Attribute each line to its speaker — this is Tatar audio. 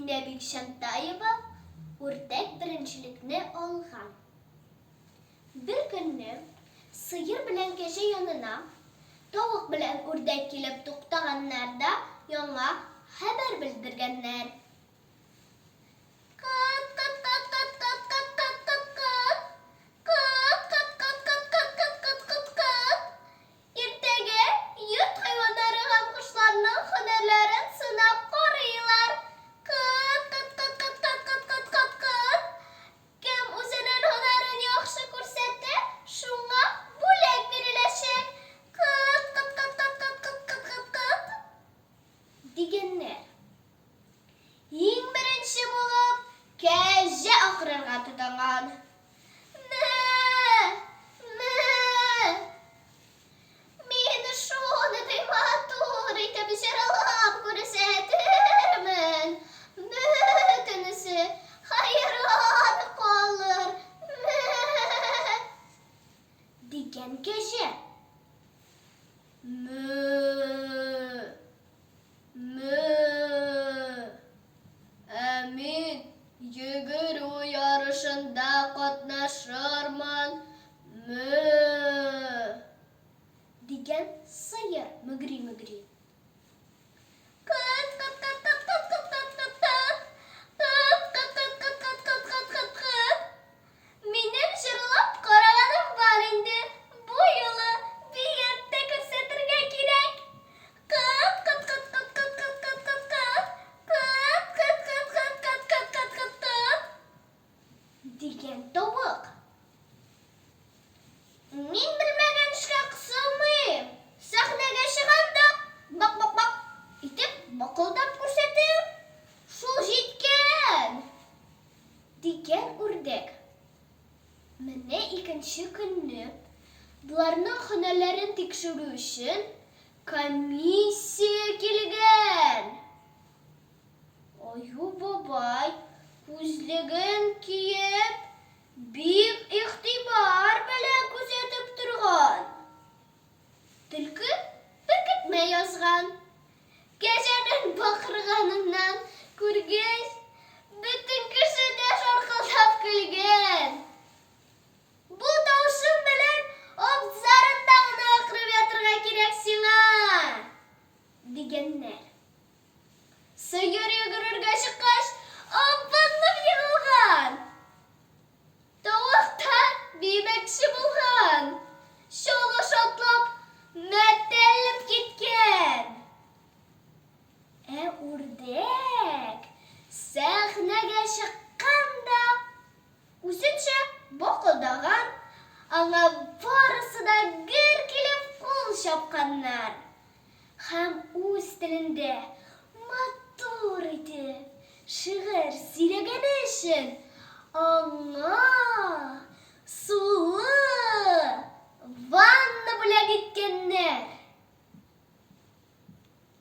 Speaker 1: Сиринә Бикчәнтаева үрдәк беренчелекне алган. Бер көнне сыер белән кәҗә янына тавык белән үрдәк килеп туктаганнар да яңа хәбәр белдергәннәр. Кыт-кыт-кыт-кыт-кыт-кыт-кыт-кыт-кыт! Кыт-кыт-кыт-кыт-кыт-кыт-кыт-кыт! Иртәгә йорт хайваннары һәм кошларның һөнәрләрен сынап карыйлар. Кыт-кыт-кыт-кыт-кыт-кыт-кыт-кыт-кыт! Кем үзенең һөнәрен яхшы күрсәтә, шуңа бүләк биреләчәк. Кыт-кыт-кыт-кыт-кыт-кыт-кыт-кыт! Дигәннәр. Иң беренче булып кәҗә акырырга тотынган. Мә! Мә! Мин шундый матур итеп җырлап күрсәтермен, бөтенесе хәйран калыр. Мә! Дигән кәҗә. Мө! Мө! Ә мин йөгерү ярышында катнашырмын. Мө! Дигән сыер мөгри-мөгри. Кыт-кыт-кыт-кыт-кыт-кыт-кыт-кыт-кыт! Кыт-кыт-кыт-кыт-кыт-кыт-кыт-кыт! Минем җырлап караганым бар инде, бу юлы биеп тә күрсәтергә кирәк. Кыт-кыт-кыт-кыт-кыт-кыт-кыт-кыт-кыт! Кыт-кыт-кыт-кыт-кыт-кыт-кыт-кыт! Дигән тавык. Мин белмәгән эшкә кысылмыйм. Сәхнәгә чыгам да, бак-бак-бак итеп бакылдап күрсәтәм. Шул җиткән! Дигән үрдәк. Менә икенче көнне, боларның һөнәрләрен тикшерү өчен, комиссия килгән. Аю бабай, күзлеген киеп, бик игътибар белән күзәтеп торган. Төлке беркетмә язган. Кәҗәнең бакырганыннан күргәч, бөтен кеше дә шаркылдап көлгән. Бу тавышың белән абзарында гына акырып ятырга кирәк сиңа! Дигәннәр. Сыер йөгерергә чыккач, абынып егылган. Тавык та биемәкче булган, чалыш атлап, мәтәлеп киткән. Ә үрдәк сәхнәгә чыккан да, үзенчә бакылдаган, аңа барысы да гөр килеп кул чапканнар. Һәм үз телендә матур итеп шигырь сөйләгәне өчен аңа.